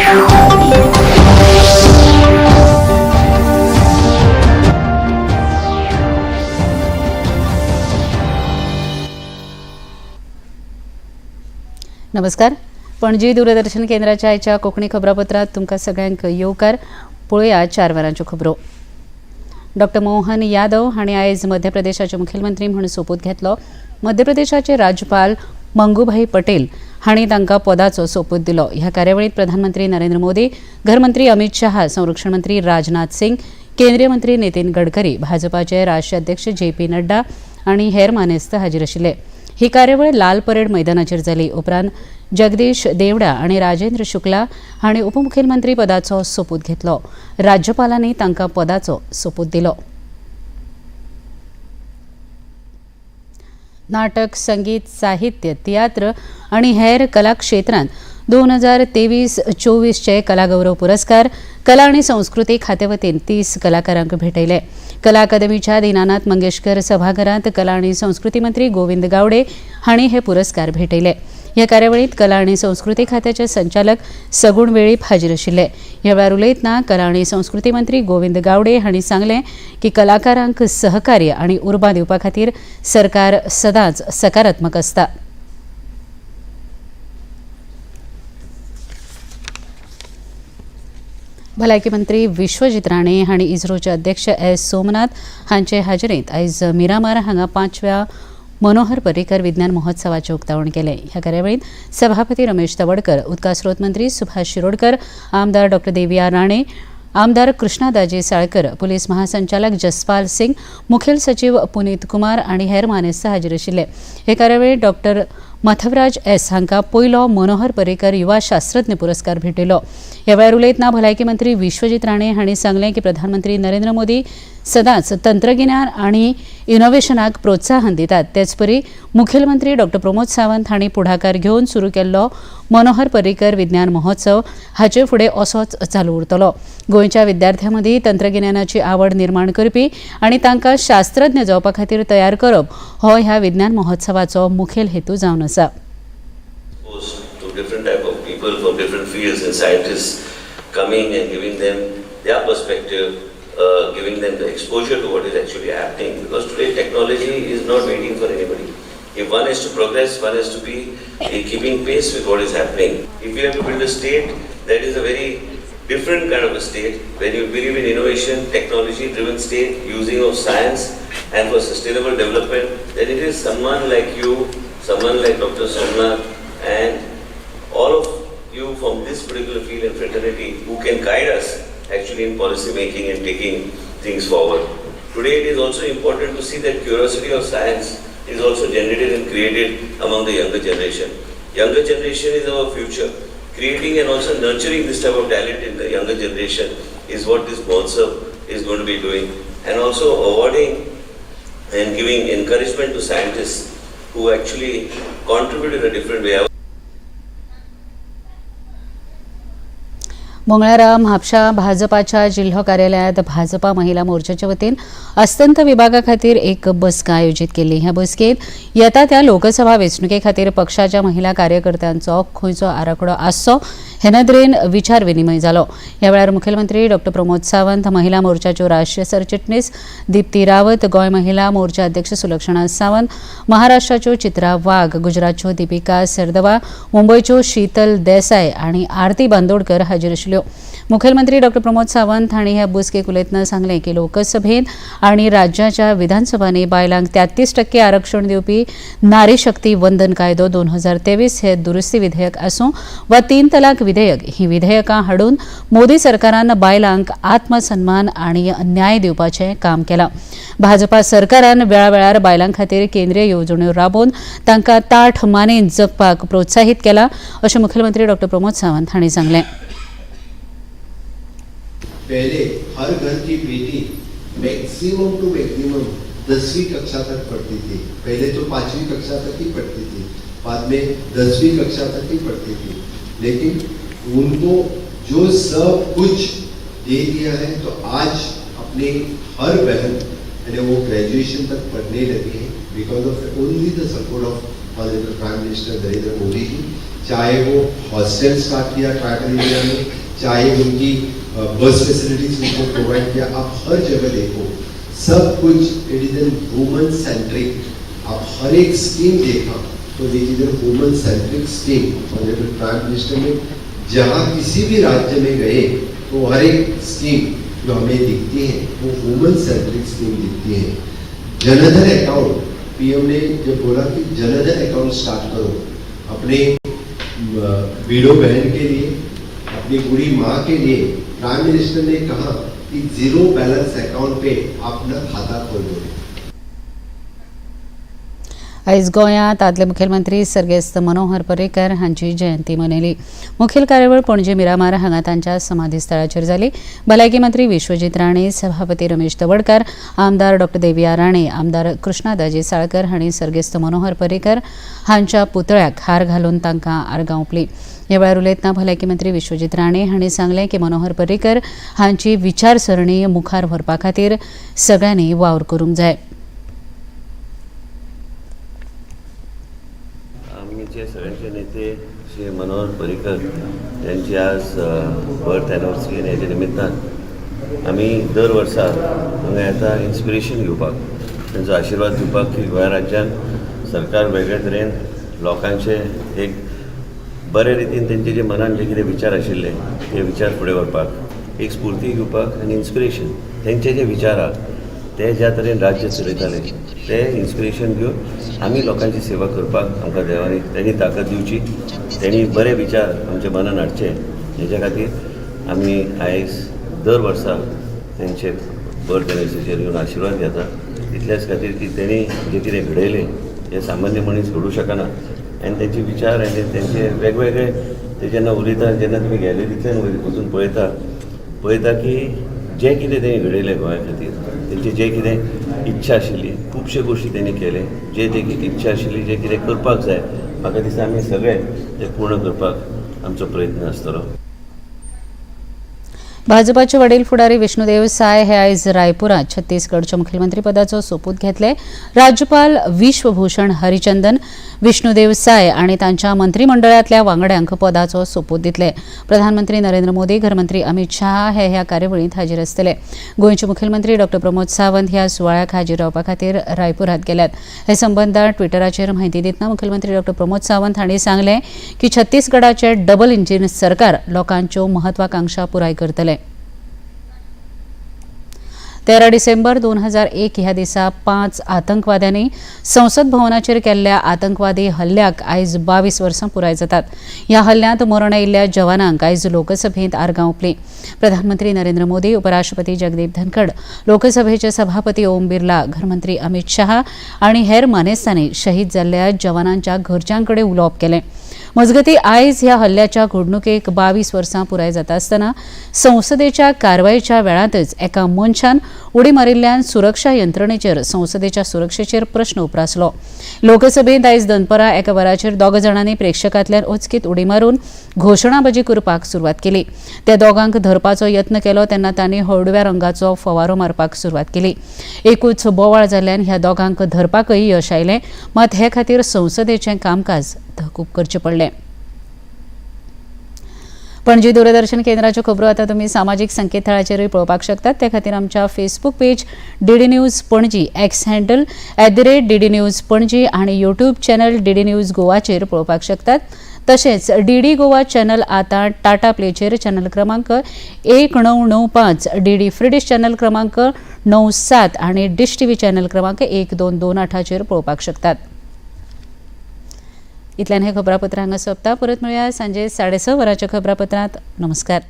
नमस्कार, पणजी दूरदर्शन केंद्राच्या आयच्या कोंकणी खबरापत्रांत तुमकां सगळ्यांक येवकार. पळोवया 4 वरांच्यो खबरो. डॉक्टर मोहन यादव हांणी आयज मध्य प्रदेशाचे मुखेलमंत्री म्हूण सोपूत घेतलो. मध्य प्रदेशाचे राज्यपाल मंगुभाई पटेल हांणी तांकां पदाचो सोपूत दिलो. ह्या कार्यावळींत प्रधानमंत्री नरेंद्र मोदी, घरमंत्री अमित शहा, संरक्षण मंत्री राजनाथ सिंग, केंद्रीय मंत्री नितीन गडकरी, भाजपाचे राष्ट्रीय अध्यक्ष जे पी नड्डा आनी हेर मानेस्त हाजीर आशिल्ले. ही कार्यावळ लाल परेड मैदानाचेर जाली. उपरांत जगदीश देवडा आनी राजेंद्र शुक्ला हांणी उपमुखेलमंत्री पदाचो सोपूत घेतलो. राज्यपालांनी तांकां पदाचो सोपूत दिलो. नाटक, संगीत, साहित्य, तियात्र आनी हेर कला क्षेत्रांत 2023-24 कलागौरव पुरस्कार कला आनी संस्कृती खात्या वतीन 30 कलाकारांक भेटयले. कला अकादमीच्या दीनानाथ मंगेशकर सभाघरांत कला आनी संस्कृती मंत्री गोविंद गावडे हांणी हे पुरस्कार भेटयले. ह्या कार्यावळींत कला आनी संस्कृती खात्याचे संचालक सगुण वेळीप हाजीर आशिल्ले. ह्या वेळार उलयतना कला आनी संस्कृती मंत्री गोविंद गावडे हांणी सांगलें की कलाकारांक सहकार्य आनी उर्बा दिवपा खातीर सरकार सदांच सकारात्मक आसता. भलायकी मंत्री विश्वजीत राणे हांणी इस्रोचे अध्यक्ष एस सोमनाथ हांचे हाजेरींत आयज मिरामार हांगा 5व्या मनोहर पर्रीकर विज्ञान महोत्सवाचें उक्तावण केलें. ह्या कार्यावळींत सभापती रमेश तवडकर, उदका स्रोत मंत्री सुभाष शिरोडकर, आमदार डॉक्टर देविया राणे, आमदार कृष्णादाजी साळकर, पुलीस महासंचालक जसपाल सिंग, मुखेल सचिव पुनीत कुमार आनी हेर मानेस्त हाजीर आशिल्ले. हे कार्यावळींत डॉक्टर माधवराज एस हांकां पयलो मनोहर पर्रीकर युवा शास्त्रज्ञ पुरस्कार भेटयलो. ह्या वेळार उलयतना भलायकी मंत्री विश्वजीत राणे हांणी सांगलें की प्रधानमंत्री नरेंद्र मोदी सदांच तंत्रगिन्यान आनी इनोव्हेशनाक प्रोत्साहन दितात. तेचपरी मुखेलमंत्री डॉक्टर प्रमोद सावंत हांणी पुढाकार घेवन सुरू केल्लो मनोहर पर्रीकर विज्ञान महोत्सव हाचे फुडें असोच चालू उरतलो. गोंयच्या विद्यार्थ्यां मदीं तंत्रगिन्यानाची आवड निर्माण करपी आनी तांकां शास्त्रज्ञ जावपा खातीर तयार करप हो ह्या विज्ञान महोत्सवाचो मुखेल हेतू जावन आसा. To different type of people from different fields and scientists coming and giving them their perspective, giving them the exposure to what is actually happening. Because today technology is not waiting for anybody. If one is to progress, one has to be keeping pace with what is happening. If you have to build a state, that is a very different kind of a state, when you believe in innovation, technology-driven state, using of science and for sustainable development, then it is someone like you, someone like Dr. Somnath, and all of you from this particular field and fraternity who can guide us actually in policy making and taking things forward. Today it is also important to see that curiosity of science is also generated and created among the younger generation. Younger generation is our future. Creating and also nurturing this type of talent in the younger generation is what this Mahotsav is going to be doing. And also awarding and giving encouragement to scientists who actually contribute in a different way. मंगळारा म्हापशा भाजपाच्या जिल्हो कार्यालयात भाजपा महिला मोर्चाच्या वतीन अस्तंत विभागा खातीर एक बसका आयोजीत केल्ली. ह्या बसकेंत येता त्या लोकसभा वेंचणुके खातीर पक्षाच्या महिला कार्यकर्त्यांचो खंयचो आराखडो आसचो हे नदरेन विचार विनिमय जालो. ह्या वेळार मुखेलमंत्री डॉक्टर प्रमोद सावंत, महिला मोर्चाच्यो राष्ट्रीय सरचिटणीस दीप्ती रावत, गोंय महिला मोर्चा अध्यक्ष सुलक्षणा सावंत, महाराष्ट्राच्यो चित्रा वाघ, गुजरातच्यो दीपिका सरदवा, मुंबयच्यो शीतल देसाय आनी आरती बांदोडकर हाजीर आशिल्ल्यो. मुखेलमंत्री डॉक्टर प्रमोद सावंत हांणी ह्या बसकेक उलयतना सांगलें की लोकसभेंत आनी राज्याच्या विधानसभांनी बायलांक 33% आरक्षण दिवपी नारी शक्ती वंदन कायदो 2023 हे दुरुस्ती विधेयक आसूं वा 3 तलाक विधेयक, ही विधेयकां हाडून मोदी सरकारान बायलांक आत्मसन्मान आनी न्याय दिवपाचें काम केलां. भाजपा सरकारान वेळावेळार बायलां खातीर केंद्रीय येवजण्यो राबोवन तांकां ताठ मानेन जगपाक प्रोत्साहीत केलां अशें मुखेलमंत्री डॉक्टर प्रमोद सावंत हांणी सांगलें. पहले हर घर की बेटी मैक्सिमम टू मैक्सिमम 10वीं कक्षा तक पढ़ती थी. पहले तो 5वीं कक्षा तक ही पढ़ती थी, बाद में 10वीं कक्षा तक ही पढ़ती थी. लेकिन उनको जो सब कुछ दे दिया है, तो आज अपने हर बहन यानी वो ग्रेजुएशन तक पढ़ने लगी है because of only the support of honourable prime minister Narendra Modi ji. चाहे वो हॉस्टल स्टार्ट किया ट्राइबल एरिया में, चाहे उनकी बस फैसिलिटीज उनको प्रोवाइड किया। आप हर जगह देखो, सब कुछ it is an woman centric। आप हर एक स्कीम देखा तो it is an woman centric scheme। Honourable Prime Minister ने जहाँ किसी भी राज्य में गए तो हर एक स्कीम जो हमें दिखती है, वो वुमन सेंट्रिक स्कीम दिखती है। जनधन अकाउंट, पीएम ने जब बोला कि जनधन अकाउंट स्टार्ट करो अपने विडो बहन के लिए, अपनी बूढ़ी माँ के लिए, प्राइम मिनिस्टर ने कहा कि जीरो बैलेंस अकाउंट पे अपना खाता खोल दो। आयज गोंयांत आदले मुखेलमंत्री सर्गेस्त मनोहर पर्रीकर हांची जयंती मनयली। मुखेल कार्यावळ पणजे मिरामार हांगा तांच्या समाधी स्थळाचेर जाली। भलायकी मंत्री विश्वजीत राणे, सभापती रमेश तवडकार, आमदार डॉ देविया राणे, आमदार कृष्णा दाजी साळकर हांणी सर्गेस्त मनोहर पर्रीकर हांच्या पुतळ्याक हार घालून तांकां आर्गां ओंपली। ह्या वेळार उलयतना भलायकी मंत्री विश्वजीत राणे हांणी सांगलें की मनोहर पर्रीकर हांची विचारसरणी मुखार व्हरपा खातीर सगळ्यांनी वावर करूंक जाय। आमचे सगळ्यांचे नेते श्री मनोहर पर्रीकर यांची आज बर्थ एनिवर्सरी आनी हेच्या निमित्तान आमी दर वर्सा हांगा येता इन्स्पिरेशन घेवपाक, तेंचो आशिर्वाद घेवपाक की गोंय राज्यान सरकार वेगळे तरेन लोकांचे एक बरे रितीन तेंचे जे मनान जे कितें विचार आशिल्ले ते विचार फुडें व्हरपाक एक स्फूर्ती घेवपाक आनी इन्स्पिरेशन, तेंचे जे विचार आहा ते ज्या तरेन राज्य चलयताले ते इन्स्पिरेशन घेवन आमी लोकांची सेवा करपाक आमकां देवानी तेणी ताकद दिवची, तेणी बरे विचार आमच्या मनान हाडचे, हेच्या खातीर आमी आयज दर वर्सा तेंचे बर्थ एनिवर्सरीचेर येवन आशिर्वाद घेता। इतल्याच खातीर की तेणी जें कितें घडयलें हें सामान्य मनीस घडूं शकना आनी तेंचे विचार आनी तेंचे वेगवेगळे ते जेन्ना उलयता, जेन्ना तुमी गॅलरींतल्यान वचून पळयता पळयता की जें कितें तेणी घडयलें गोंया खातीर, तेंची जें कितें इच्छा आशिल्ली, खुबशे गोश्टी तेणी केले, जे ते इच्छा आशिल्ली, जें कितें करपाक जाय, म्हाका दिसता आमी सगळे ते पूर्ण करपाक आमचो प्रयत्न आसतलो। भाजपाचे वडील फुडारी विष्णुदेव साय हे आयज रायपुरात छत्तीसगडच्या मुखेलमंत्रीपदाचो सोपूत घेतले। राज्यपाल विश्वभूषण हरिचंदन विष्णुदेव साय आणि तांच्या मंत्रिमंडळातल्या वांगड्यांक पदाचो सोपूत दितले। प्रधानमंत्री नरेंद्र मोदी, घरमंत्री अमित शहा हे ह्या कार्यावळींत हाजीर आसतले। गोंयचे मुखेलमंत्री डॉ प्रमोद सावंत ह्या सुवाळ्याक हाजीर रावपा खातीर रायपुरात गेल्यात। हे संबंदात ट्विटराचेर म्हायती दितना मुखेलमंत्री डॉ प्रमोद सावंत हांणी सांगलें की छत्तीसगडाचे डबल इंजीन सरकार लोकांच्यो महत्वाकांक्षा पुराय करतले। 13 डिसेंबर 2001 ह्या दिसा 5 आतंकवाद्यांनी संसद भवनाचेर केल्ल्या आतंकवादी हल्ल्याक आयज 22 वर्सां पुराय जातात। ह्या हल्ल्यांत मरण आयिल्ल्या जवानांक आयज लोकसभेंत आर्गां ओंपली। प्रधानमंत्री नरेंद्र मोदी, उपराष्ट्रपती जगदीप धनखड, लोकसभेचे सभापती ओम बिर्ला, घरमंत्री अमित शहा आनी हेर मानेस्तांनी शहीद जाल्ल्या जवानांच्या घरच्यां कडेन उलोवप केलें। मजगती, आयज ह्या हल्ल्याच्या घडणुकेक 22 वर्सां पुराय जाता आसतना संसदेच्या कारवायेच्या वेळांतच एका मनशान उडी मारिल्ल्यान सुरक्षा यंत्रणेचेर, संसदेच्या सुरक्षेचेर प्रश्न उप्रासलो। लोकसभेंत आयज दनपरां एका वराचेर दोग जाणांनी प्रेक्षकांतल्यान अचकीत उडी मारून घोशणाबाजी करपाक सुरवात केली। त्या दोगांक धरपाचो यत्न केलो तेन्ना तांणी हळडुव्या रंगाचो फवारो मारपाक सुरवात केली। एकूच बोवाळ जाल्ल्यान ह्या दोगांक धरपाकय यश आयलें, मात हे खातीर संसदेचें कामकाज तहकूब करचें पडलें। पणजी दूरदर्शन केंद्राच्यो खबरो आतां तुमी सामाजीक संकेतथळाचेरूय पळोवपाक शकतात। ते खातीर आमच्या Facebook page DD News Panaji, X handle @DDNews Panaji आनी यूट्यूब चॅनल डीडी न्यूज गोवाचेर पळोवपाक शकतात। तशेंच डीडी गोवा चॅनल आतां टाटा प्लेचेर चॅनल क्रमांक 1995, डीडी फ्री चॅनल क्रमांक 97 आनी डिश टीव्ही चॅनल क्रमांक 1228चेर पळोवपाक शकतात। इतल्यान हे खबरापत्र हांगा सोंपता। परत मेळया सांजे 6:30 वरांच्या खबरापत्रांत। नमस्कार।